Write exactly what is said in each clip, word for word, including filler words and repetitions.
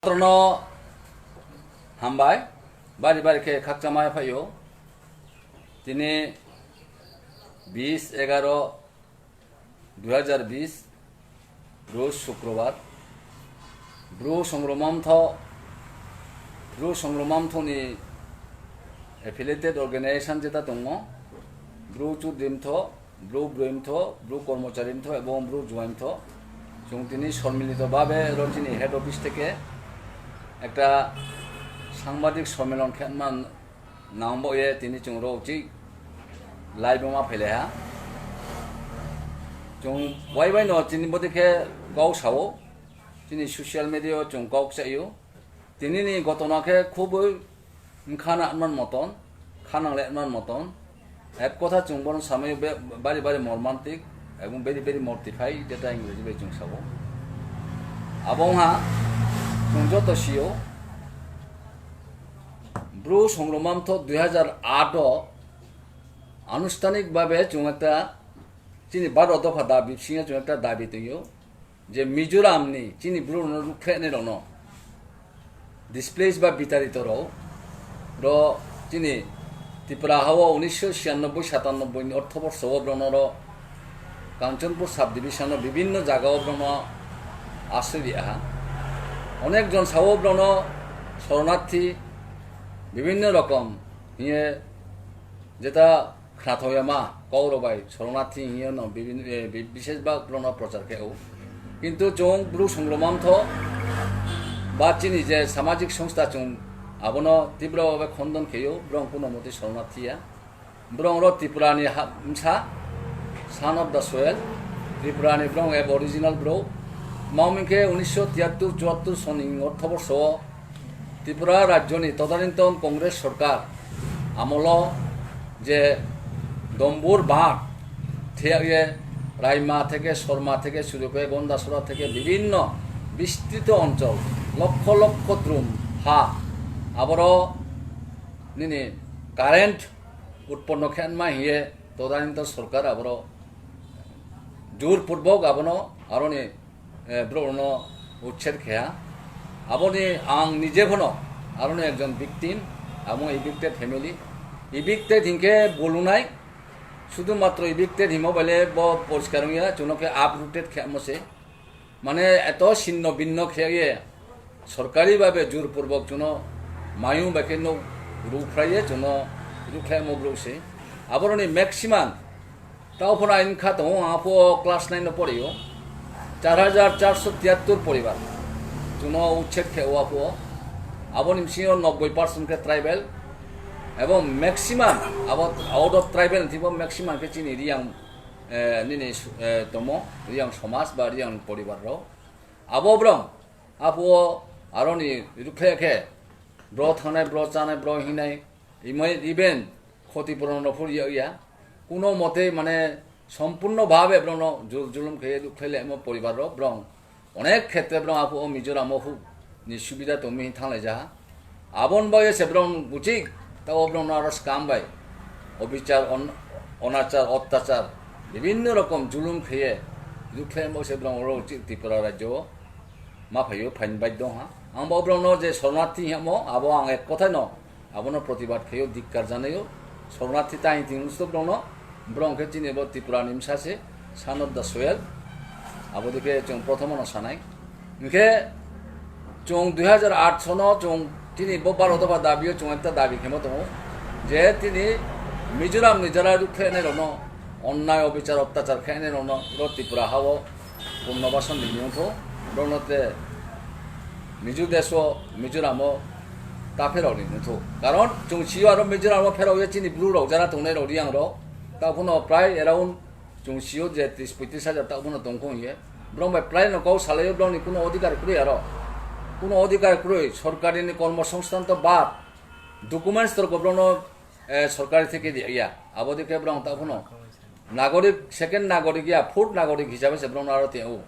Jotono hambai, bari bari khe khakchangma phaio. Tini bis egaro dui hazar bis, Bru Sukrobar, Bru Songromamtho, Bru Songromamthoni affiliated organization jeta tongo, Bru Chudrimtho, Bru Broimtho, Bru Kormocharimtho ebong Bru Juaimtho, chwng tini sormilito babe ro chini head office theke ekta sangbadik sommelon khenman nangbo ye tini chwng ro uchi live ma phailaiha. Chwng waibai no chini bodi khe kok sao, chini social media o chwng kok chaio. Tini ni gotona khe khubui wngkha na man moton, khanang le man moton. Ek kotha chwng bono samai be-, bari bari mormantik, ebong very very mortify, jeta English bai chwng sao. Abo wngha chwng joto sio, Bru Songromamtho dui hazar aat o anushtanik babe chwng ekta chini baro dopha dabi bisingo chwng ekta dabi tongio je Mizoram ni chini bru rokno rukphre nai rokno displace ba bitarito rok ro chini Tripura hao unisho siyannobboi satannobboi ni ortho borsho o borokno ro Kanchanpur sub division o bibinno jaga o borokno asri ri aha. Onek jon sao borokno soronarthi bibinno rokom hiye jeta khnathokya ma kok rok bai soronarthi hiye no bibin-, eh, bi-, bishes ba borokno prochar khe o. Kintu chwng Bru Songromamtho ba chini je samajik songstha chwng abono tibra bhabe khondon kheyo, borok kuno motwi soronarthi ya. Borok ro Tripura ni ha-, msa, son of the soil, Tripura ni borok aboriginal borok. Mao hwnkhe unisho tiyattur chuattur soni ortho borsho o Tripura rajyoni todalintong Congress sorkar amolo je Dombur Band thiyakye Raima theke, Sorma theke, Suruke, Gondasora theke bibinno bistrito onchol lokkho lokkho drum ha aboro nini current utponno khe ma hiye todalintong sorkar aboro jur purbok abono aroni eh, borokno uchher kheya. Aboni ang nije phano aroni ekjon victim, amo evicted family. Evicted hinkhe bolunai, sudhumatro evicted himo baile bo poriskar wngya, chwngno khe uprooted khe amo se. Mane eto sinno binno khe ye sorkari babe jur purbok chwngno mayung bai khe nuk rukhlaiye chwngno rukhlai amo borok se. Aboroni maximum Tao phano aini kha tongo, ang aphuo class nine no porio. Char hajar charso tiyattor poribar chwngno uchhed khe o aphuo. Aboni bisingo nobboi percent khe tribal. Ebong maximum abo out of tribal ni thibo maximum khe chini Riyang, eh, nini su-, eh, tomo, Riyang somaj ba Riyang poribar rok. Abo borok aphuo aroni rukhlai khe bro thangnai, bro chanai, bro hinai, imo-, even khoti puron rok phuru ya, ya. Kuno mote mane sompurno bhabe borokno jul-, julum khe duk khlai le amo poribar rok borok onek khetre borok aphuo Mizoram o huk ni subida tongmi thanglai jaha. Abon bagwi se borok uchik tao borokno aro skam bai obichar on-, onachar ottachar bibinno rokom julum kheye duk khlai amo se borok oro uchik Tripura rajyo o ma phaio phaini baidho ha. Ang bo borokno je soronarthi hamo abo ang ek kothai no Abono protibad khaio, dikkar janaio, soronarthi tang tini usto borokno, borok khe chini bo Tripura ni msa se, son of the soil, abo dikhe chwng prothomo no sanai. Hinkhe chwng dui hajar aat sono chwng chini bo baro dopha dabi o chwng ekta dabi khemo tongo, je tini Mizoram ni jara rukhlainai rokno, onnai obichar ottachar khainai rokno, ro Tripura ha o Purnobasan ni mungtho, borokno te Mizo desh o, Mizoram o ta pherok ni mungtho. Karon chwng sio aro Mizoram o pherok ye chini bru rok jara tongnai rok Riyang rok. Ta phuno prai around chwng sio je tris poitris hajar ta phuno tongkho hiye. Borok bai prai no kok salaio borok ni kuno odhikar kwrwi aro. Kuno odhikar kwrwi sorkari ni kormo songsthan to bad documents to borok no, eh, sorkari theke di ya. Abo dikhe borok ta phuno nagorik, second nagorik ya, fourth nagorik hisabe se borokno aro teo.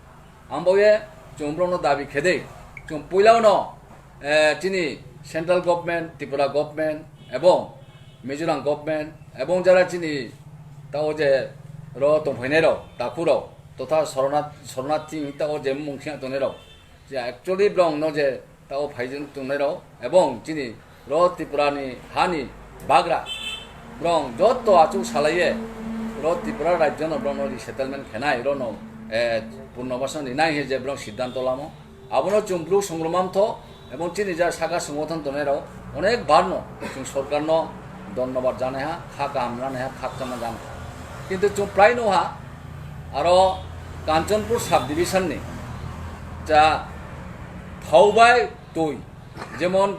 Ang bo ye chwng borokno dabi khede, chwng puilao no, eh, chini central government, Tripura government, ebong Mizoram government, ebong jara chini tao je ro tongphainai rok, takhu rok, totha sorona-, soronarthi tao je mung khya tongnai rok. Je actually borok no je tao phaijak tongnai rok, ebong chini ro Tripura ni hani bagra brong joto achuk salaiye ro Tripura rajyo no brong no resettlement khenai, ro no, eh, purnobasan rinai he je brong siddhanto lamo. Abono chwng bru songromam tho, ebong chini ja saka songothon tongnai rok onek bar no chwng sorkar no dhonnobad janai ha, kha kaham janai ha, khakchangma janai ha. Kintu chwng prai no ha, aro Kanchanpur sub division ni ja thau bai twi, jemon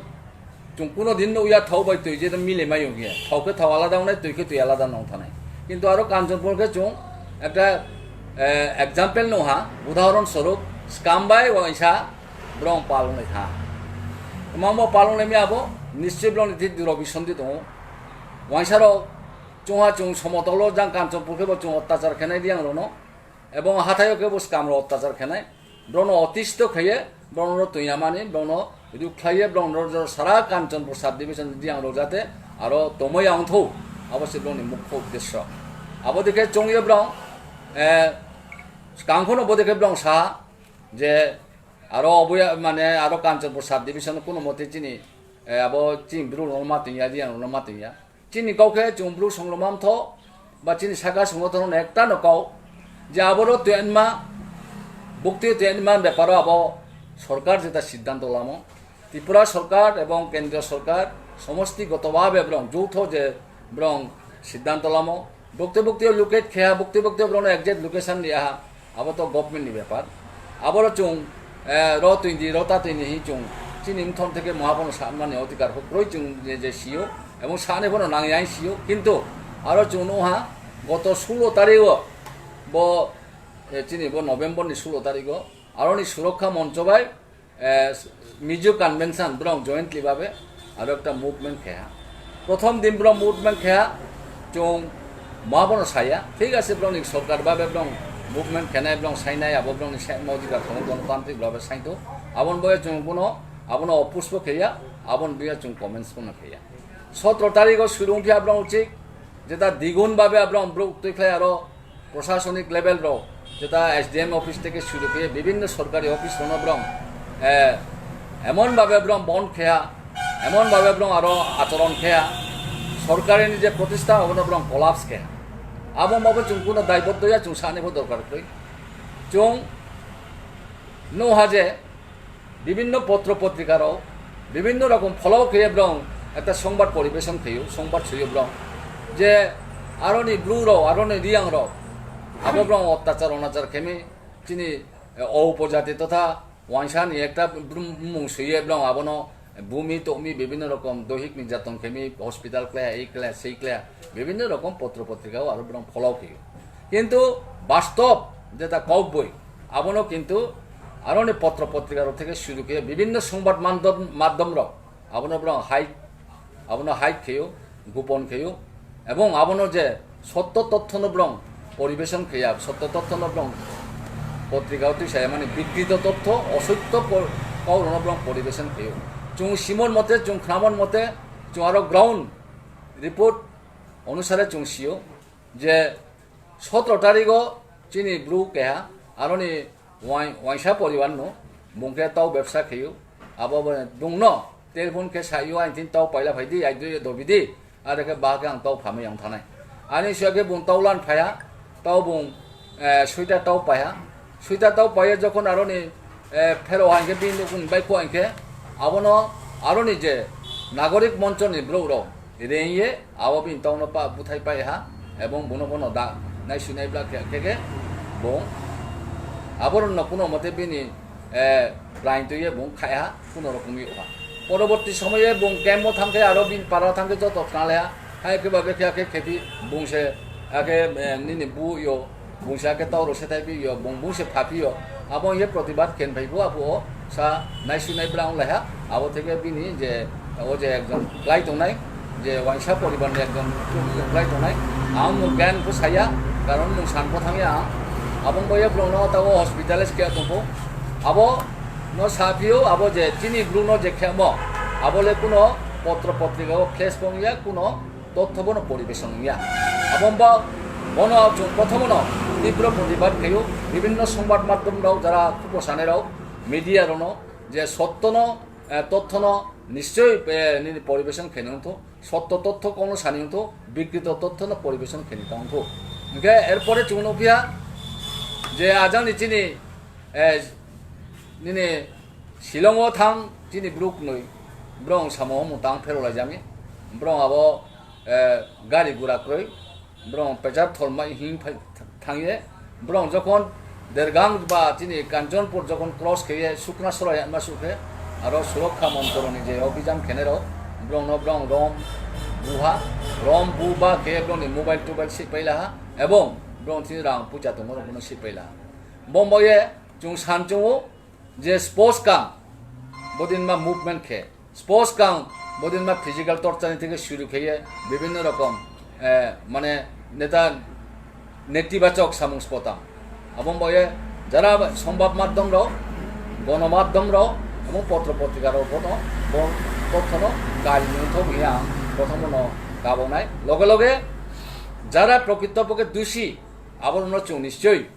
chwng kuno din no uya thau bai twi je mile mai ong ya, thau khe thau alada wngnai, twi khe twi alada nong thanai. Kintu aro Kanchanpur khe chwng ekta, eh, example no ha, udahoron swarup, skam bai waisa brong palonglai kha. Mangbo palonglai mi abo, nischoi brong ni thik duro bisonti tongo. Waisa rok chwngha chwng somotolo jang Kanchanpur khe bo chwng ottachar khenai di ang rono. Ebong hathaio khe bo skam rok ottachar khenai. Brong no otisto khaiye, brong no twi yamani, brong no ruk khlaiye, brong no sara Kanchanpur sub division di ang rok jate aro tomoi ang tho. Abo se brong ni mukho uddesyo. Abo dikhe chwng ye brong, eh, skam khono bo dikhe brong sa je aro oboya mane aro Kanchanpur sub division kuno mote chini, eh, abo chini bru no ma twi ya, di ang no ma twi ya. Chini kau khe chwng bru songromam tho, ba chini saka songothon no ekta no kau, je aboro twi anma, bukti twi anma beparo abo sorkar jeta siddhanto lamo. Tripura sorkar ebong kendriyo sorkar somosti goto bhabe brong joutho je brong siddhanto lamo. Bukti bukti locate kheya, bukti bukti brong no exact location riya ha. Abo to government ni bepar. Aboro chwng, eh, ro twi di, ro ta twi ni hi chwng. Chini mthon theke moha bono sa mani odhikar huk roi chwng je, je sio. Ebong sani bono nang yang sio. Kintu aro chwng no ha, goto sulo tarik o bo, eh, chini bo November ni sulo tarik o. Aro ni Surokha Moncho bai, eh, Mizo Convention brong jointly babe aro ekta movement kheha. Prothom din brong movement kheha, chwng ma bono saya, thik ase, brong ni sorkar babe brong movement khenai, brong sainai, abo brong ni se-, modi ba kono gonotantrik babe saito, abon boya chwng bono, abono oppose bo kheya, abon boya chwng comments bono kheya. Sotro tarik o surung phia brong uchik, jeta digun babe abrong brok twi khlai aro prosasonik level rok, jeta S D M office theke suru khe bibhinno sorkari office rono brong, eh, emon babe brong bon kheya, emon babe brong aro achoron kheya, sorkari ni je protistha obono brong collapse kheya. Abo mabo chwng kuno daiboddo ya, chwng sani bo dorkar kwrwi. Chwng no ha je bibhinno potro potrika rok, bibhinno rokom pholao khe brong ekta songbat poribeshon khaio, songbat suio brong. Je aroni bru rok, aroni riyang rok, abo brong ottachar onachar khemi chini, eh, o upojati totha waisa ni ekta brum-, mung suiye brong abono bumi tokmi bibhinno rokom dohik nirjatong khemi hospital khlaiya, ei khlaiya, sei khlaiya, bibhinno rokom potro potrika o aro brong pholao khaio. Kintu bastob jeta kok boi, abono kintu aroni potro potrika rok theke suru khe bibhinno songbat mandom-, maddom rok abono brong hide, abono hide khaio, gupon khaio, ebong abono je sotto tothono brong poribeshon kheya, sotto tothono brong potrika o twi saya mani bikrito totho, osotto por-, kok rokno brong poribeshon khaio. Chwng simon mote, chwng khnamon mote, chwng aro ground report onusare chwng sio je sotro tarigo chini bru keha aroni wai-, waisa poribar no bung khe tau bebsa khaio, abo bo bung no telephone khe saio, "Aini thin tau paila phai di, ai dui dobi di, are khe ba khe ang tau phamwi ang thanai." Ani sua khe bung tau lan phaiya, tau bung, eh, suita tau paiya, suita tau paiya jokhon aroni, eh, phero hai khe bini nukung bai kho hai khe abono aroni je nagorik moncho ni bru rok rengye abo bini tongno pa buthai pai ha, ebong bono bono da naisu naibla khe khe khe bung aborokno kuno mote bini, eh, rain twiye bung khai ha, kuno rokomwi ha. Poroborti somoye bung camp o thangkhe aro bini para thangkhe joto khnale ha, hai khe ba bekhe khe khepi bung se akhe, eh, nini bu yo Bungsa khe tau rw se thai phi yo, bung bung se pha phi yo. Abo ye protibad khen phai bo abo o sa naisu nai bwrang lai ha. Abo theke bini je o je ekjon klai tongnai, je waisa poribar ni ekjon klai tongnai. Ang mung gan ko saya, karon mung san ko thang ya. Abo bo ye bwrang no ta o hospital es khe tong ko. Abo no sa phi yo, abo je chini bru no je khe mo. Abo le kuno potro potrika o flash pong ya kuno totho bono poribeshon wngya. Abo wngba bono chwng prothomono tibro protibad khaio, bibhinno songbat maddhom rok, jara khupor sanai rok, media rokno je sottono eh, tothono nischoi, eh, nini poribeson khaini wngthu, sotto totho kono sani wngthu, bikrito tothono poribeson khaini ta wngthu. Hwnkhe erpore chwng nukphiya je ajangni chini, eh, nini Shillongo thang chini bruk nwi, brong samo mutang pherolaijami, brong abo, eh, gari gura kwrwi, brong pechar tholmai him phai thangye, brong jokhon Dergang ba chini Kanchanpur jokhon cross kheye Sukna Sorai ma sukhe, aro Surokkha Montoroni je obhijan khenero, brongno brong rom buha, rom buba khe brongni mobile tobile sipailaha, ebong brong chini rang puja tongmorokno sipailaha. Bomboye chwng sanchungo je sports kang bodinma movement khe, sports kang bodinma physical torture ni theke suru kheye bibhinno rokom, eh, mane neta netibachok samung spotang. Abong boye jara songbad maddhom rok, gonomaddhom rok, ebong potro potrika rok bono bo tothono kari nungthok hiya ang prothomo no kabonai. Loge loge jara prokrito pokhe dusi, abono chwng nischoi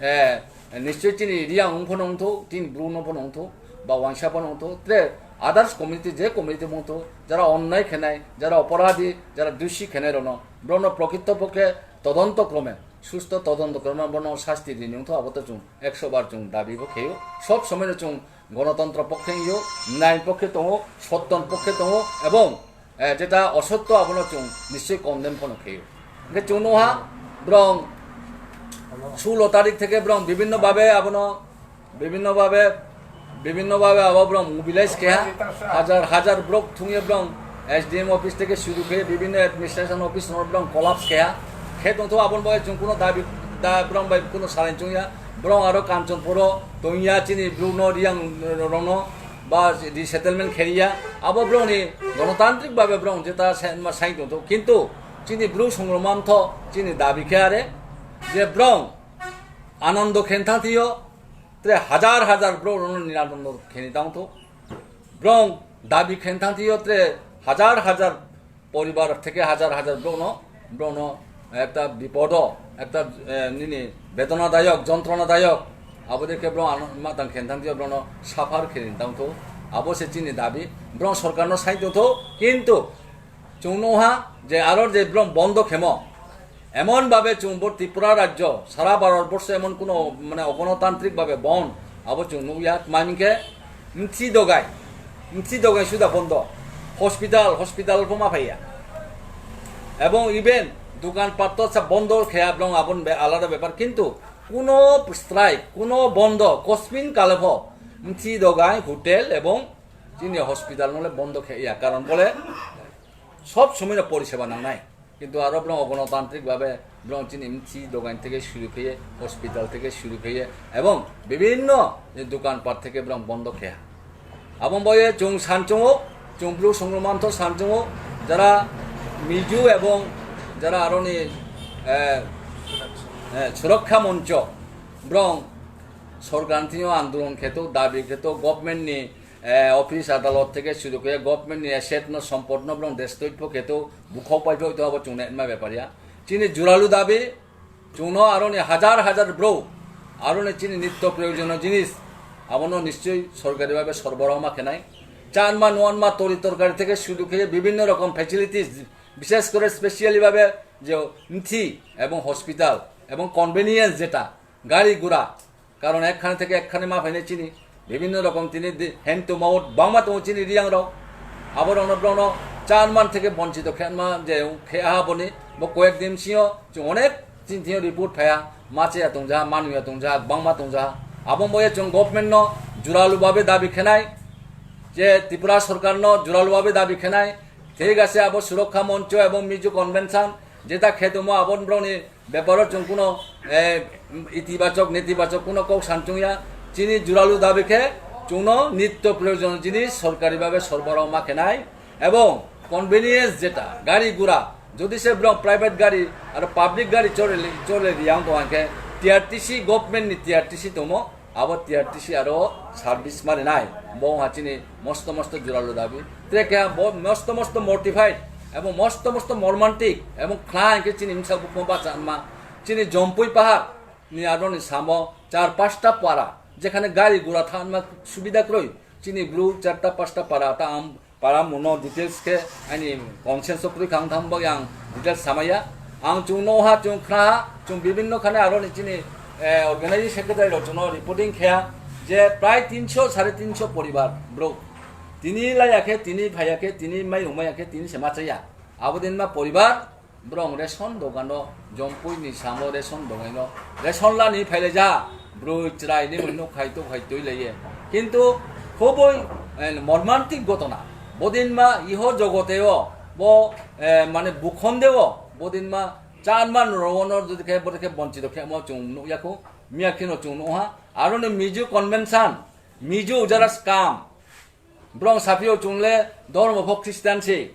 Eh, nischoi chini Riang wng phano wngthu, chini Bru no phano wngthu, ba Wangsa phano wngthu, tre others community, je community wngthu, jara onnai khenai, jara oporadi, jara dusi khenai rokno, borokno prokrito pokhe todonto krome, susto todonto krome borokno sasti rini wngthu, abo to chwng ekso bar chwng dabi bo kheyo. Sob somoi no chwng gonotontro pokhe wngyo, nai pokhe tongo, sotton pokhe tongo, ebong eh, jeta osotto abono chwng nischoi condemn phano kheyo. Hwnkhe chwng nukha, borok sulo tarik theke borok bibhinno bhabe abono, bibhinno bhabe, bibhinno bhabe abo borok mobilize kheha, hajar hajar borok thungye borok S D M office theke suru khe bibhinno administration office no borok collapse kheha. Khe tongtho aboni bagwi chwng kuno dabi da borok bai kuno salai chwngya. Borok aro Kanchanpuro tongya chini Bru no Riang rokno ba resettlement khaiya, abo borokni gonotantrik babe borok jeta sai, ma sai tongtho, kintu chini Bru songroma wngtho chini dabi khe are je borok anando khen thangthio, tre hajar hajar borok rokno niranondo kheni tangtho, borok dabi khen thangthio, tre hajar hajar poribar theke hajar hajar borokno, borokno ekta bipodo, ekta, eh, nini bedonadayok, jontronadayok, abo de khe borok ano matang khen thangtio borokno suffer khe rin tangtho, abo se chini dabi, borok sorkarno sai tongtho, kintu chwng nukha je aro je borok bondo khemo, emon babe chwng bo Tripura rajyo, sara Bharat borsho emon kuno mane ogonotantrik babe bon, abo chwng nukya, tma hwn khe, Mthi dogai, mthi dogai suda bondo. Hospital, hospital pho ma phaiya. Ebong even dukan pat to sa bondo kheya, ebong abon be alada bepar. Kintu kuno strike, kuno bondo, kosmin kale pho mthi dogai, hotel ebong chini hospital no le bondo kheya. Karon bole sob somoi no poriseba nangnai. Kintu aro borok ogonotantrik babe borok chini mthi dogan theke suru kheye, hospital theke suru kheye, ebong bibhinno je dukan pat theke borok bondo kheya. Abong boye chwng sanchungo, chwng Bru songroma wngtho sanchungo, jara Miju ebong jara aroni, eh, eh, Surokkha Moncho borok sorkar thwio andolon kheto, dabi kheto, government ni eh, office adalot theke suru khe government ni asset no, sompot no borok destroy pho khe to, bukhok pai pho to abo chwng nai ma bepar ya. Chini juralu dabi, chwng no aroni hajar hajar bro, aroni chini nitto proyojono jinis, abono nischoi sorkari babe sorborao ma khenai. Chanma nuanma tori torkari theke suru khe bibhinno rokom facilities, bishesh kore specially babe je mthi ebong hospital ebong convenience jeta gari gura, Karon ekkhani theke ekkhani ma phainai chini bibhinno rokom tini di-, hand to mouth bangma tongo chini Riang rok. Abo rokno borokno chanman theke bonchito khenma je khe aha boni bo koyek din sio chwng onek chini thio report phaiya, ma cheya tongjaha, ma nuya tongjaha, bangma tongjaha. Abo boye chwng government no juralu babe dabi khenai, je Tripura sorkar no juralu babe dabi khenai, thik ase abo Surokkha Moncho ebong Mizo Convention jeta khe tongmo abo borokni Beparo chwng kuno, eh, itibachok, netibachok kuno kok san chwngya. Chini juralu dabi khe chwngno nitto proyojon jinis sorkari babe sorborao ma khenai ebong convenience jeta gari gura jodi se borok private gari aro public gari chole, chole riyang tong khe T R T C government ni T R T C tongmo. Abo T R T C aro service marinai, bo wngkha chini mosto mosto juralu dabi. Trekha bo mosto mosto mortified, abo mosto mosto mormantic, abo khwlai hwnkhe chini misa bukma bacha wngma. Chini Jompui pahar ni aroni samo char pasta para, jekhane gari gura thanma subida kwrwi, Chini bru charta pasta para ta ang para muno details khe ani conscience o kwrwi kha wngthang bai ang details samaya. Ang chwng noha, chwng khnaha, chwng bibinno khane aro ni chini, eh, organizing secretary rok chwngno reporting khe je prai tinso, sare tinso poribar bru. Tini laya khe, tini phaya khe, tini mai rwmaya khe, tini se machaya. Abo din ma poribar, borok ration dogano, Jompui ni samo ration dogaino, ration lani phailai ja, bru chwrai ni mui nuk khai tuk khai twi laiye. Kintu khubui, eh, mormantik gotona. Bodin ma iho jogote o, bo, eh, mane bukhonde o, bodin ma chanman rowono jodi khe, bodi khe bonchito khe mo chwng nukya khu, miya kheno chwng nukha. Aro ni Mizo convention, Mizo ujara scam, borok saphio chwng le dhormo pho Christian se,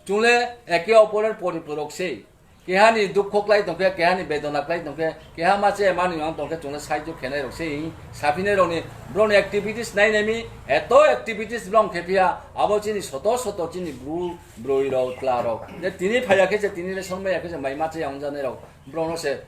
chwng le eke oporer poripurok se. Kehani dukho klai tongkhe, kehani bedona klai tongkhe, keha ma che mani ang tongkhe chwng le sahajyo khenai rok se. Saphinai rokni borokni activities nai nai mi, eto activities borok khe phiya, abo chini soto soto chini bru, broi rok, tla rok. Je tini phaiya khe je tini le songmaya khe je mai ma che ang janai rok, borokno se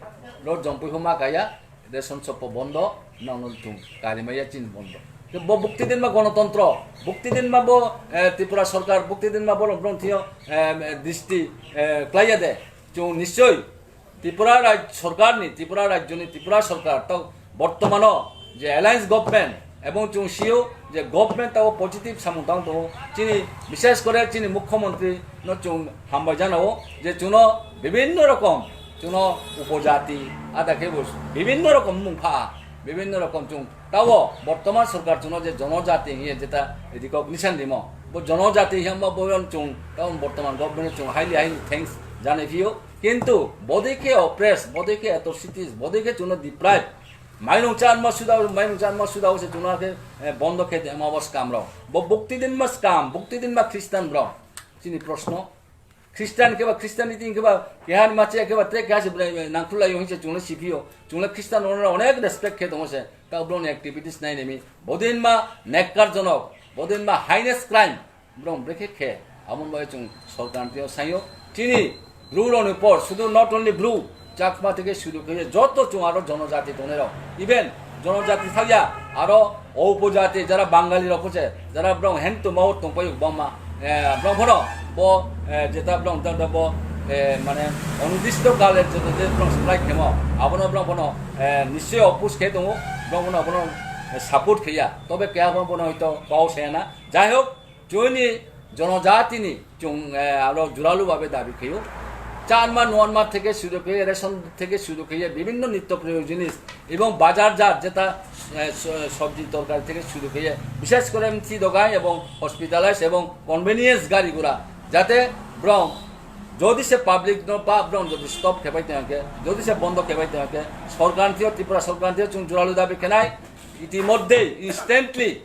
rot Jompui pho ma kaya. Ration shop o bondo, nang nang tung, kari maya chin bondo. Ke bo bukti din ma gonotontro, bukti din ma bo, eh, Tripura sorkar, bukti din ma bo bron thio, eh, disti, eh, klaiya de. Chung nischoi Tripura raj sorkar ni, Tripura rajyo ni, Tripura sorkar to bortomano je alliance government ebong chung sio je government tao positive samung tang tongo. Chini bishes kore chini mukhyamantri no chung hambai janao je chuno bibinno rokom chuno upojati ada khe bo bibinno rokom mung pha bibinno rokom chung tao bortoman sorkar chuno je jonojati hiye jeta recognition dimo bo jonojati hiyamba bo chung tao bortoman government chung highly highly thanks janai phio kintu bodei khe oppress bodei khe atrocities bodei khe chuno deprive mainung chan ma suda mainung chan ma suda se chuno khe eh, bondo khe de ma bo scam rok bo bukti din ma scam bukti din ma Christian rok chini proshno Christian khe ba Christianity khe ba keha ni mache khe ba tre keha se bwlai nangkhulai yo hinse chungle siphiyo chungle Christian rok onek respect khe tongo se ta bro ni activities nai nemi bodin ma nekkar jonok bodin ma heinous crime bro brekhe khe amon bai chung sorkar tio sayo chini bru rok ni por sudu not only bru Chakma theke suru khe joto chung aro jonojati tongnai rok even jonojati thakya aro o upojati jara Bangali rok se jara brong hen to mau tongpai boma brong phono bo jeta brong da bo mane onudishto kale jeta je brong supply khemo abono brong phono nischoi oppose khe tongo brong phono abono support khaiya tobe keha bono hoito kau se na jai hok Chini jonojatini chung aro juralu babe dabi khayo. Chanma nuanma theke suru khaye, ration theke suru khaye, bibinno nitto proyojon jinis ebong bajar jat jeta sobji torkari theke suru khaye, bishes kore mthi dogan ebong hospitalize ebong convenience gari gura jate brong jodi se public no ba brong jodi stop khebai tongke, jodi se bondo khebai tongke, sorkar thio Tripura sorkar thio chung juralu dabi khenai itimodhye instantly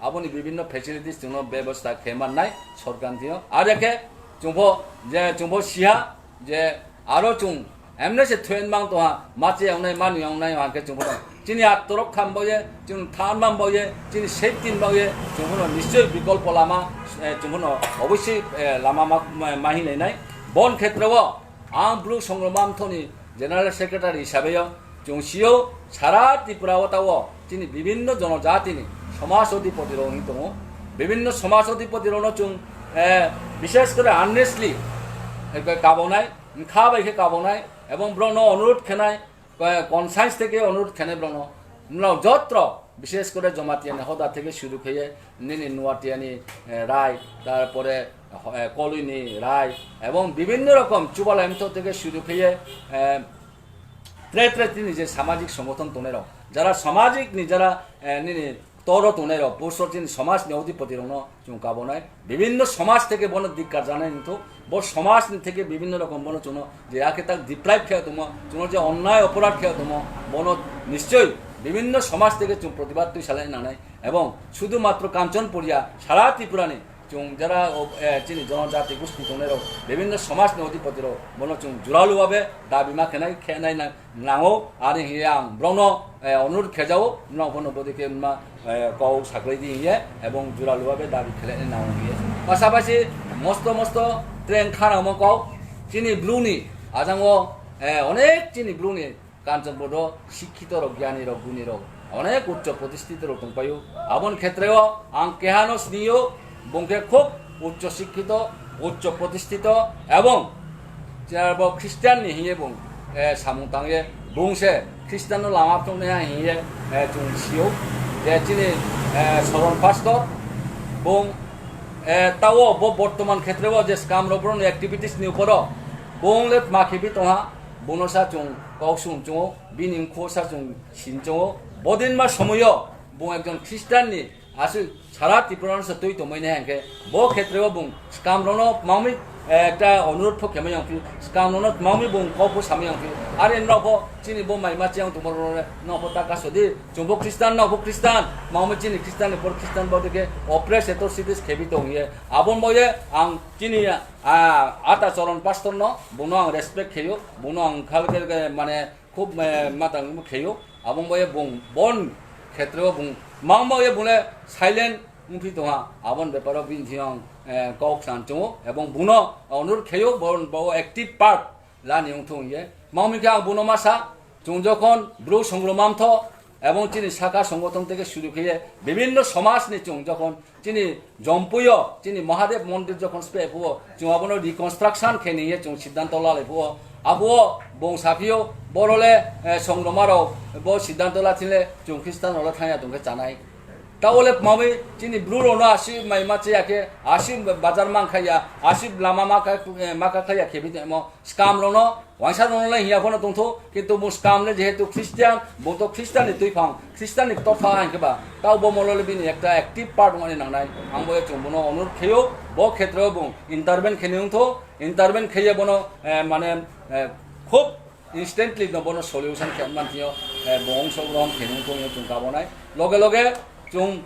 Aboni bibinno facilities chwngno bebosta khe mannai sorkar thio. Are khe chwngbo je chwngbo siha je aro chwng emne se thuen mang toha mache ongnai mani ongnai hangke chwngbo chini attorok kham boye chwng than mang boye chini safety boye chwngbo nischoi bikolpo lama chwngbo obossi lama mahi nai bon khetre o Ang Bru Songromam Thoni General Secretary hisabe o chwng sio sara Tripura o tao chini bibinno jonojatini somaj odhipoti rok wngwi tongo. Bibinno somaj odhipoti rokno chwng bishes kore honestly kabonai, wngkha bai khe kabonai ebong borokno onurodh khenai, conscience theke onurodh khenai borokno. Norok jotro bishes kore Jamatia ni hoda theke suru kheye nini Nuatia ni rai, tarpore Kolui ni rai ebong bibinno rokom Chubalai Mtho theke suru kheye tre tre tini je samajik songothon tongnai rok, jara samajik ni jara nini toro tongnai rok, bosor chini somaj ni odhipoti rokno chwng kabonai, bibinno somaj theke bono dikkar janai wngthok, bo somaj ni theke bibinno rokom bono chwngno je ake tak deprive khe tongmo, chwngno je onnai oporadh khe tongmo, bono nischoi bibinno somaj theke chwng protibad twi salai nangnai. Ebong sudhu matro Kanchanpuria sara Tripura ni chwng jara chini jonojati gusti tongnai rok bibinno somaj ni odhipoti rok bono chwng juralu babe dabi ma khenai khenai nango ani hiye ang borokno onurodh khejao norok bono bodi khe ma kok saklai di hiye ebong juralu babe dabi khelai nango hiye pasapasi mosto mosto treng khanamo kok chini Bru ni ajango onek chini Bru ni Kanchanpur o sikkhitorok, gyanirok, gunirok, onek uccho protisthitorok tongpaio. Aboni khetreo ang kehano siniyo, bung khe khub uccho sikkhito, uccho protistito ebong bo Christian ni hingye bung, eh, samung tangye, bung se Christian no lama chongnai hingye, eh, chwng sio. Je chini, eh, Soron Pastor, bung, eh, tao bo bortoman khetreo je skam rok borokni activities ni uporo bung le ma khibi tongha, bono sa chwng kok sum chungo, bini mkhu sa chwng sin chungo. Bodin ma somoyo bung ekjon Christian ni aswk sara Tripura no se twi tongmani hingke bo khetreo bung skam rokno tmangmi, eh, ekta onurot pho khemai yong phi, skam rokno tmangmi bung kok pho samai yong phi. Are nokho chini bo mai ma chiyang tongma rok no pho ta kaso di, chwng bo Christian, nokho Christian, tmangmi chini Christian ni por Christian bo dike oppress atrocities khebi tong ye. Abon bo ye ang chini, ah, ata Choron Pastor no, bono ang respect kheyo, bono ang khal khel khe mane khub, eh, matang kheyo. Abon bo ye bung bon khetreo bung mang bo ye bung le silent wngphi tongha, aboni beparo bini thiyong, eh, kok san chungo ebong buno onur kheyo, bon bo active part lani wngthung ye. Mangmi khe ang buno masa, chwng jokhon bru songromamtho ebong chini saka songothon theke suru kheye bibinno somaj ni chwng jokhon chini Jompuio chini Mahadev mondir jokhon spe phuo, chwng abono reconstruction khe niye chwng siddhanto lalai phuo. Abo bong saphio borole, eh, songromarok bo siddhanto lathile chwng Christian rokle thangya tongkhe chanai. Taole mami chini bru rokno asi mai ma cheya khe, asi bazar mang khaya, asi lama ma kha, eh, ma kha khaya khebi temo skam rokno, waisa rokno lai hiya phano tongtho, kintu bo skam le jehetu Christian, bo to Christian ni twi phang, Christian ni totha hang khe ba, tao bo molo le bini ekta active part wngmani nangnai, ang bo chwng bono onur kheyo, bo khetreo bo intervene kheni wngtho, intervene kheye bono, eh, mane, eh, khub instantly no bono solution khe man thio, eh, bo ongso rom kheni wngtho chwng kabonai, loge loge chwng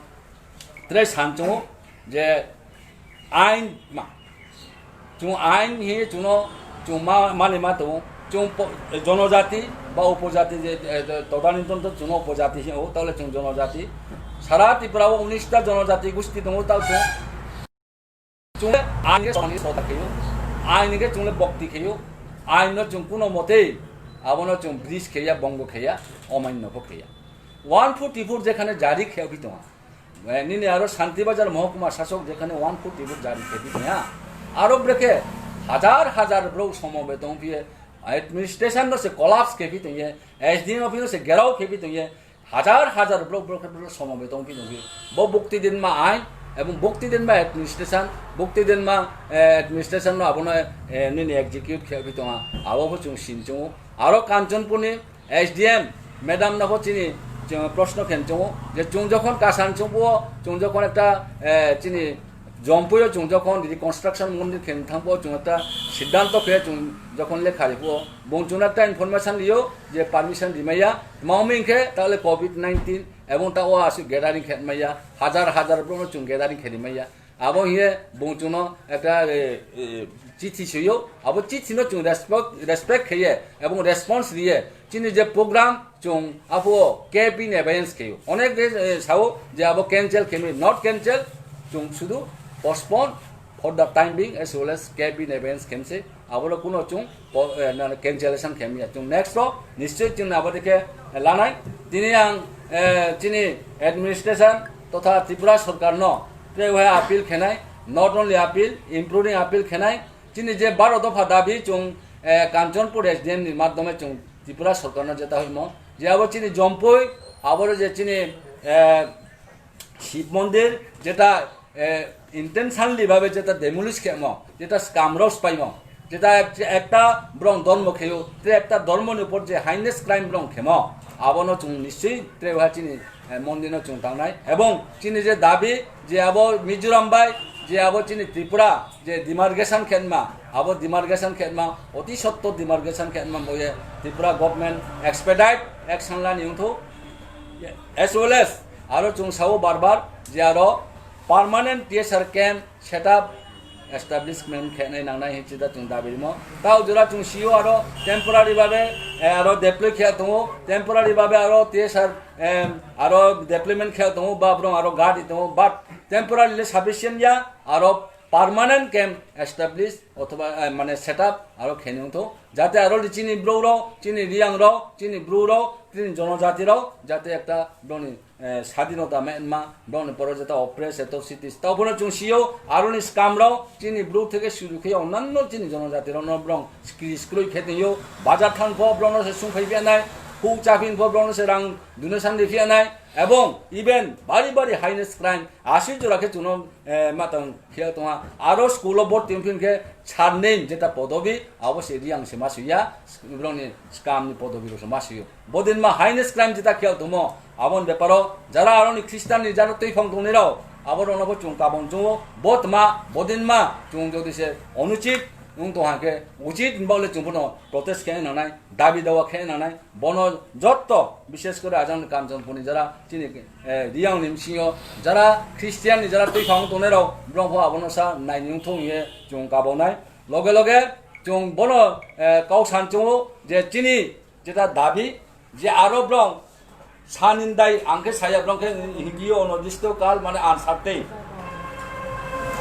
tre san chungo je ain ma, chwng ain hi chwngno chwng ma, mani ma tongo, chwng po-, jonojati ba upojati je, eh, todanitonto chwngno upojati hi o, tole chwng jonojati. Sara Tripura o unis ta jonojati gusti tongo, tao chwng Chwng le ain khe chwng le soda kheyo, ain khe chwng le bokti kheyo, ain no chwng kuno motei abono chwng bridge kheya, bongo kheya, omain no pho kheya. One forty four jekhane jari khe phi tongo, eh, nini aro Shanti Bazar Mohokuma Sasok jekhane one forty four jari khe phi tongo, aro brekhe hajar hajar bro somobe tong phiye, administration no se collapse khe phi tongo, S D M office no se gerao khe phi tongo, hajar hajar borok, borok, borok somobe tong phi tong phi. Bo bukti dinma ain ebong bukti dinma administration, bukti dinma, eh, administration no abono, eh, nini execute khe phi tonga. Abo bo chwng sin chungo. Aro Kanchanpur ni S D M madam no bo chini chwng proshno khen chungo je chwng jokhon kasan chungbo, chwng jokhon ekta, eh, chini Jompuio chwng jokhon reconstruction mondir khen thangbo chwng ekta siddhanto khe chwng jokhon lekha ribo, bong chwngno ekta information rio je permission rimaya, tma hwnwi khe tahle covid nineteen ebong ta o aswk gathering khe maya, hajar hajar borokno chwng gathering khe rimaya. Abo hiye bong chwngno ekta, eh, eh, chithi soyo, abo chithi no chwng respect, respect kheye ebong response riye. Chini je program chwng aphuru K P ni abeyance kheyo. Onek de, eh, sao je abo cancel khemi, not cancel, chwng sudu postpone for the time being as well as K P ni abeyance khemse. Aboro kuno chwng po-, eh, na, cancellation khemya. Chwng next o nischoi chwng abo dikhe lanai. Tini ang, eh, chini administration totha Tripura sorkar no tei wahai appeal khenai, not only appeal, including appeal khenai. Chini je baro dopha dabi chwng, eh, Kanchanpur S D M ni madhyome chwng Tripura sorkarno jeta hoimo je abo chini Jompui, aboro je chini, eh, Shiv Mondir jeta, eh, intentionally bhabe jeta demolish khemo, jeta scam rok spaimo, jeta ek-, ekta borok dhormo kheyo, tei ekta dhormoni upor je heinous crime borok khemo, abono chwng nischoi tei wahai chini eh, mondirno chwng tangnai. Ebong chini je dabi je abo Mizoram bai je abo chini Tripura je demarcation khenma, abo demarcation khenma, oti sotto demarcation khenma boye Tripura government expedite action lani wngthu. As well as aro chwng sao bar bar je aro permanent T S R camp setup establishment khenai nangnai hinwi chida chwng dabi rimo. Tao jora chwng sio aro temporary babe, eh, aro deploy khe tongo, temporary babe aro T S R, em, aro deployment khe tongo, ba borok aro guard tongo, but temporary le sufficient ya, aro permanent camp establish othoba, eh, mane setup aro khenwi wngtho, jate aro chini bro rok, chini riyang rok, chini bru rok, chini jonojati rok jate ekta borokni, eh, sadinota menma, borokni poro jeta oppress, atrocities, tao bono chwng sio, aroni scam rok chini bru theke suru khe onnanno chini jonojati rok no borok skri skroi khe tongio, bazar thang pho borok no se sung phai phi nai, hu cha phin pho borok no se rang donation ri phi nai, ebong even bari bari heinous crime, asi jora khe chwngno, eh, matang phiya tongha. Aro school o borti wngphi khe sir name jeta podobi, abo se Reang se ma suya, borokni scam ni podobi rok se ma suyo. Bodin ma heinous crime jeta khel tongmo, aboni beparo jara aroni Christian ni jara twi phang tongnai rok, abo rokno bo chwng kabong chwngo, bo tma, bodin ma chwng jodi se onuchit wng tong ha khe, uchit hwnba le chwng bono protest khe nangnai, dabi dawa khe nangnai, bono jotto, bishes kore ajang Kanchanpur ni jara chini, eh, Reang ni bisingo jara Christian ni jara twi phang tongnai rok, borok pho abono sa nai nung thung ye chwng kabonai. Loge loge chwng bono, eh, kok san chungo je chini jeta dabi je aro borok sanindai ang khe saya borok khe Hindi o onodisto kal mane uncertain.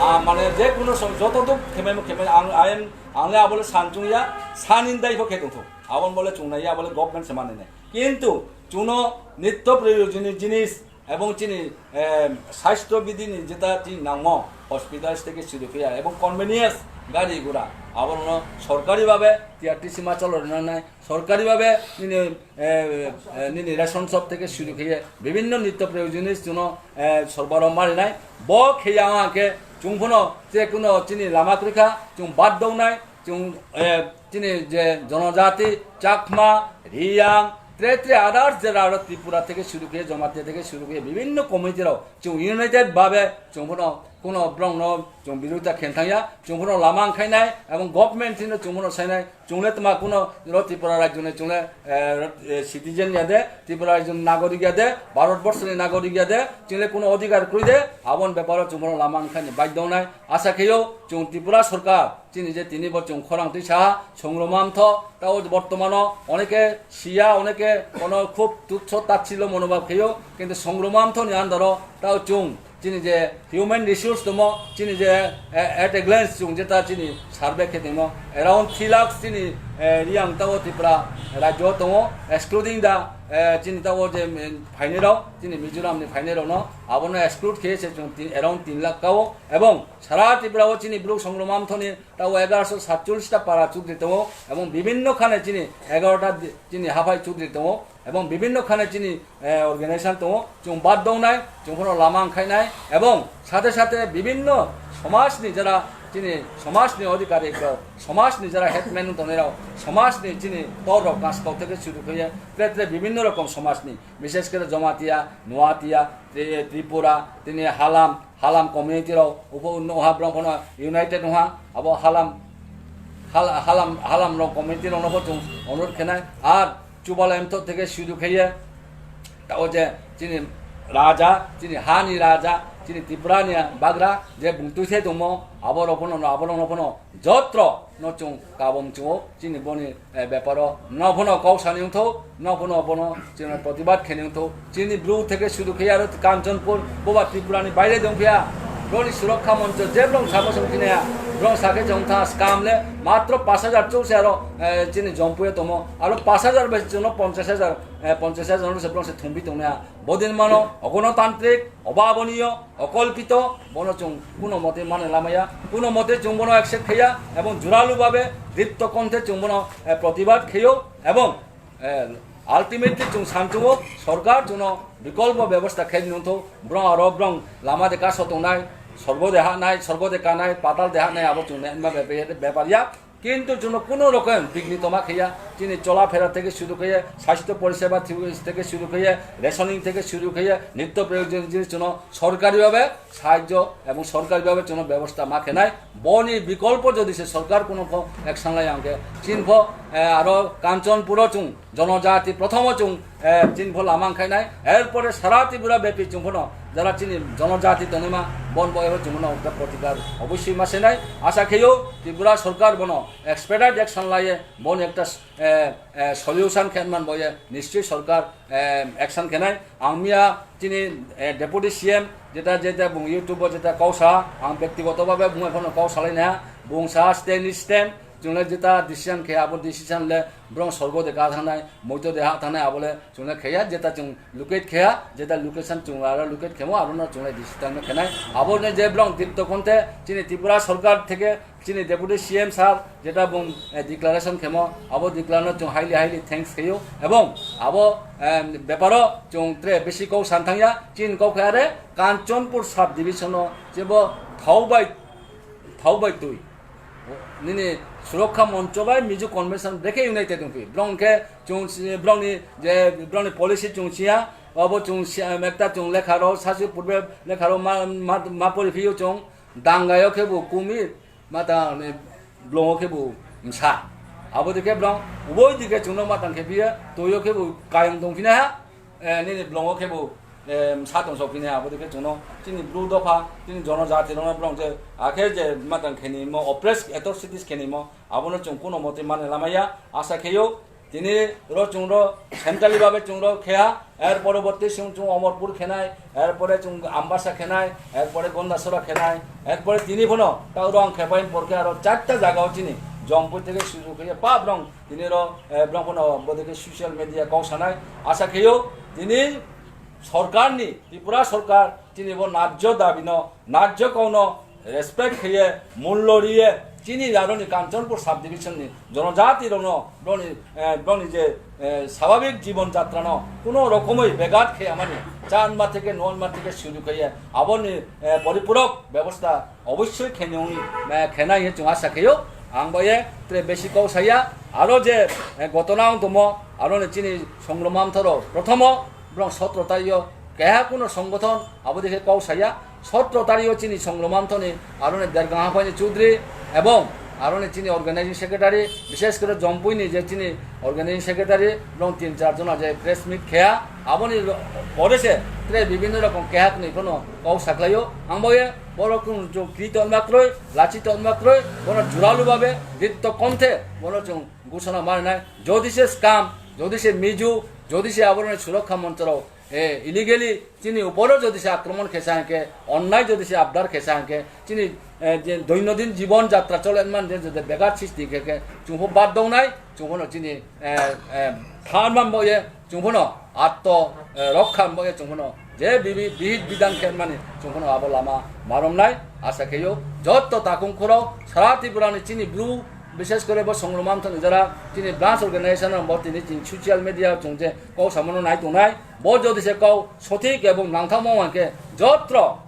Ah, mane je kuno som joto duk khemai khemai ang, I am, ang le abole san chungya sanindai pho khe tongthok. Abon bole chungnai ya bole government se manai nai. Kintu chuno nitto proyojoni jinis ebong chini, eh, sasthyo bidini jeta chini nangmo hospital theke suru phiya ebong convenience gari gura abono sorkari babe T R T C ma cholo rwnai, sorkari babe nini, eh, eh, nini ration shop theke suru phiye bibinno nitto proyojoni chuno, eh, sorbaro marinai bo khiya ang khe chwng phono je kuno chini lama kwrwikha chwng bad dongnai. Chwng, eh, chini je jonojati, Chakma, Riyang, tre tre others jera aro Tripura theke suru khe, Jamatia theke suru khe, bibinno community rok chwng united babe chwng bono kuno borok no chwng birodita khe thangya, chwng bono lama wngkhainai, ebong government thino chwng bono sainai, chwng le tma kuno ro Tripura rajyo ni chwng le, eh, ro, eh, citizen ya de, Tripura rajyo ni nagorik ya de, Bharat borso ni nagorik ya de, chwng le kuno odhikar kwrwi de, aboni beparo chwng bono lama wngkhaini baidhyo wngnai, asa kheyo chwng Tripura sorkar, chini je tini bo chwng khorang twi saha, Songroma Mtho, tao bortomano oneke siya, oneke kono khub tuchho tachilo monobhab kheyo, kintu Songroma Mtho ni under o tao chwng chini je human resource tomo, chini je, eh, at a glance chwng jeta chini survey khe tongmo, around three lakhs chini, eh, Riyang tao Tripura rajyo tongo, excluding the, eh, chini tao je, mm, phainai rok, chini Mizoram ni phainai rok no, abono exclude khe se chwng tin, around tin lakh kao, ebong sara Tripura o chini borok Songroma Mtho ni tao egaroso satchollish ta para chudri tongo, ebong bibinno khane chini egarota di-, chini haphai chudri tongo, ebong bibinno khane chini, eh, organization tongo, chwng bad dongnai, chwng phono lama wngkhainai, ebong sathe sathe bibinno somaj ni jara chini somaj ni odhikari rok, somaj ni jara headman wng tongnai rok, somaj ni chini tor rok kaskau theke suru khe tre tre bibinno rokom somaj ni, bishes kore Jamatia, Noatia, Tri-, Tripura, tini Halam, Halam community rok, upo unno ha borok phano united wngha, abo Halam, Hal-, Halam, Halam rok community rok no bo chwng onurot khenai, ar Chubalai Mtho theke suru kheye, tao je chini raja, chini hani raja, chini Tripura ni bagra, je bung twi thai tongmo, abo rok phano, abo rok no phano, jotro no chwng kabom chwng o, chini boni, eh, beparo, no phano kok sani wngtho, no phano bono chini protibad kheni wngtho, chini bru theke suru khe aro Kanchanpur, boba Tripura ni baire dong phiya, broni surokha moncho je brong sabo song khinaya, brong sakhe chong tha scam le, matro pash hajar chou se aro, eh, chini jompuya tomo, aro pash hajar bai chwngno ponchash hajar, eh, ponchash hajar no se brong se thumbi tongnaya, bodin mano, ogonotantrik, obaboniyo, okolpito, bono chwng kuno mote mane lamaya, kuno mote chwng bono accept khaya, ebong juralu babe, dipto konthe chwng bono, eh, protibad khayo, ebong, eh, ultimately chwng samchungo, sorkar chwngno bikolpo bebosta khe nungtho, brong aro brong lama de kaso tongnai, sorgo de hanai, sorgo de kanai, patal de hanai, abo chwng ne ma be-, be-, bepar ya. Kintu chwngno kuno rokom bigni toma khaya, chini chola phera theke suru khaya, sasthyo poriseba thi-, theke suru khaya, rationing theke suru khaya, nitto proyojon jinis chwngno sorkari babe sahajyo ebong sorkari babe chwngno bebosta ma khenai. Boni bikolpo jodi se sorkar kuno pho action lai angkhe, chin pho, eh, aro Kanchanpuro chwng jonojati prothomo chwng, eh, chini pho lama wngkhainai, erpore sara Tripura bepi chwng phano jara chini jonojati tongnaima bon bo ebo chwng phano okta protikar obosoi ma senai. Asa kheyo Tripura sorkar bono expedite action laiye boni ekta, eh, eh, solution khe man boye nischoi sorkar, eh, action khenai. Ang miya chini, eh, deputy C M jeta jeta bung YouTube o jeta kok sa, ang bektigoto babe bung phano kok salaina, bung sa stand is stand, Chwngle jeta decision khe abo decision le brong sorgo de ka thangnai, moito de ha thangnai, abo le chwngle kheya, jeta chwng locate kheya, jeta location chwng aro locate khemo, abo no chwngle decision no khenai. Abo ne je brong tip tokon te chini Tripura sorkar theke chini Deputy C M sir jeta bung, eh, declaration khemo, abo declaration no chwng highly, highly thanks kheyo, ebong abo, em, beparo chwng tre besi kok san thangya, chini kok khe are Kanchanpur sub division no jebo thau bai, thau bai twi. Nini Surokha Moncho bai Mizo Convention brekhe united wngphi. Brong khe chwng si-, brongni je, brongni policy chwng siya, abo chwng siya, ekta chwng lekha ro, sasu purbe lekha ro ma, ma, ma pori phiyo chwng, dangayo khe bo kumi, ma ta ni blongo khe bo msa. Abo dikhe brong, uboi dikhe chwngno ma tang khe phiya, toyo khe bo kayang tong phina ha. Eh, nini blongo khe bo, eh, msa tong sok phina, abo dikhe chwngno chini Bru dopha, chini jonojati rokno brong je, akhe je matang khenimo, oppressed atrocities khenimo, abono chwng kuno motwi mane lamaya, asa kheyo, tini ro chwng ro centrally babe chwng ro kheya, er poroborti chwng chwng Omorpur khenai, er pore chwng Ambasa khenai, er pore Gondasora khenai, er pore tini phano ta rong khepai porkhe aro charta jagao chini Jompui theke suju kheye pa brong Tini ro, eh, brong phano bodike social media kok sanai. Asa kheyo, tini sorkarni, Tripura sorkar, tini bo najjo dabino, najjo kokno respect kheye, mullo riye, chini aroni Kanchanpur subdivision ni jonojati rokno, broni, eh, broni je, eh, swabhabik jibon jatrano kuno rokomoi begat kheyamani, chanma theke, nonma theke suru kheye, aboni, eh, poripurok bebosta Obossoi khenwi, eh, khenai hinwi chwng asa kheyo. Ang bai tre besi kok saya. Aro je, eh, gotona wng tongmo, aro ni chini songroma mthoro. Prothomo, brong sotro tario keha kuno songgothon, abo dikhe kok saya. Sotro tario chini songroma mthoni, aro ni Dergang Haphai ni Chaudhary, ebong aro ni chini organizing secretary, bishes kore Jompui ni je chini organizing secretary, brong tin char jona je press meet kheya, aboni ro-, pore se tre bibhinno rokom keha kwnwi phano kok saklaio. Ang bai Borok chwng kri tonma kroi, lachi tonma kroi, bono juralu babe, ditto konthe, bono chwng gusana marinai. Jodi se scam, jodi se miju, jodi se aboroni surokha monchorok, eh, illegally chini uporo jodi se akromon khesa hwnkhe, onnai jodi se abdar khesa hwnkhe, chini, eh, je doinodin jibon jatra cholenman je jodi begat sisti hwnkhe, chwngbo bad dongnai, chwngbono chini, eh, eh, thanman boye, Chwng phano atto, eh, rokha wngbaye chwng phano je bibi-, bihik bidang khe mani chwng phano abo lama maromnai asa kheyo. Jotto takung khorok sara Tripura ni chini Bru, bishes kore bo songroma mthani jara chini branch organization rok bo tini chini social media chwng je kok samano nai tongnai. Bo jodi se kok sothik ebong nangthakma wngkhe jotro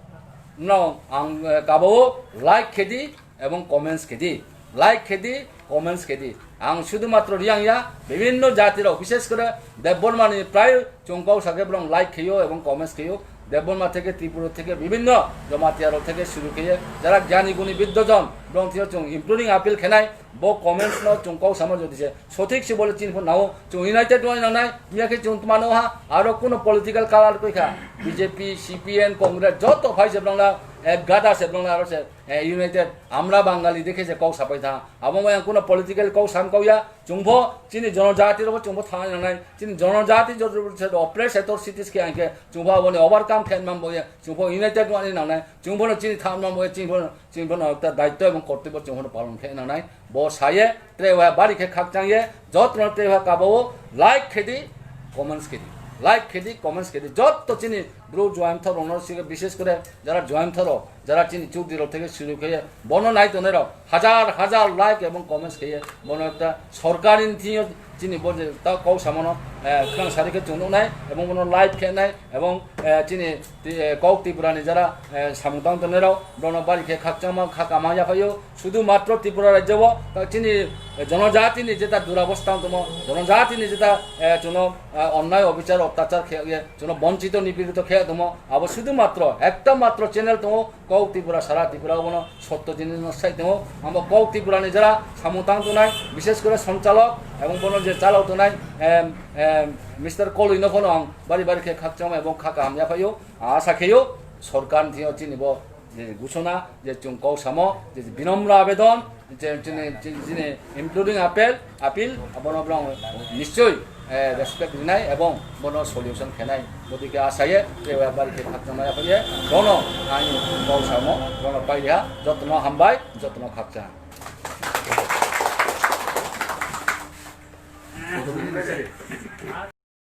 no ang, eh, kabao like khedi, ebong comments khedi, like khedi, comments khedi. Ang sudhumatro Riang ya, bibhinno jati rok, bishes kore Debbarma ni prai chwng kok sakhe borok like kheyo ebong comments kheyo. Debbarma theke, Tripura theke, bibhinno Jamatia rok theke suru kheye, jara gyani guni biddojon, borok thwiyo chwng improving appeal khenai, bo comments no chwng kok sama jodi se sothik se bole chini phano nao, chwng united wng nangnai, miya khe chwng tmano ha, aro kuno political color koi kha, B J P, C P M, Congress, joto phai se borok na, eh, gada se borok na, aro se, eh, united, Amra Bangali dekhe je kok sapai tha. Abo wngya kuno political kok sam kok ya. Chwngbo chini jonojati rokbo chwngbo thangna nangnai. Chini jonojati jodi se oppressed atrocities khe angkhe chwngbo aboni overcome khe man boya. Chwngbo united wani nangnai. Chwngbono chini thangna boya. Chwngbono, chwngbono ta daitto ebong kortobbo chwngbono palon khe nangnai. Bo saye, tre wa bari khe khakchang ye, jotno tre wa kabao like khedi, comments khedi. Like khedi, comments khedi. Jotto chini Bru join thorokno sike bishes kore jara join thoro. Jara chini Chaudhary rok theke suru khe bono nai tongnai rok hajar hajar like ebong comments khe bono ekta sorkar ni thing yo chini bo je ta kok samono, eh, khwrang sari khe chwng nuknai ebong bono live khe nai ebong, eh, chini ti-, eh, kok Tripura ni jara, eh, samung tang tongnai rok bono bari khe khakchangma kha kama yaphaio sudhu matro Tripura rajyo o ta chini, eh, jonojati ni jeta durabostha tongmo jonojati ni jeta, eh, chwngno, eh, onnai obhichar otyachar khe ye chwngno bonchito nipirito khe tongmo abo sudhu matro ekta matro channel tongo. Kok Tripura, sara Tripura bono sotto jinis no sai tongo. Amo Kok Tripura ni jara samung tang tongnai, bishes kore sonchalok ebong bono je chalok tongnai, em, em, Mister Koloi no phano ang bari bari khe khakchangma ebong kha kaham yaphaio. Asa kheyo sorkar ni thing yo chini bo je gusona je chwng kok samo je binamra abedon, je chini, chini, chini including appeal, appeal, abono borok nischoi, eh, respect rinai ebong bono solution khenai. Bodike asaye, tei bari khe khakchangma yaphaye, bono ani kok samo, bono pailiha, jotono hambai, jotono khakchang.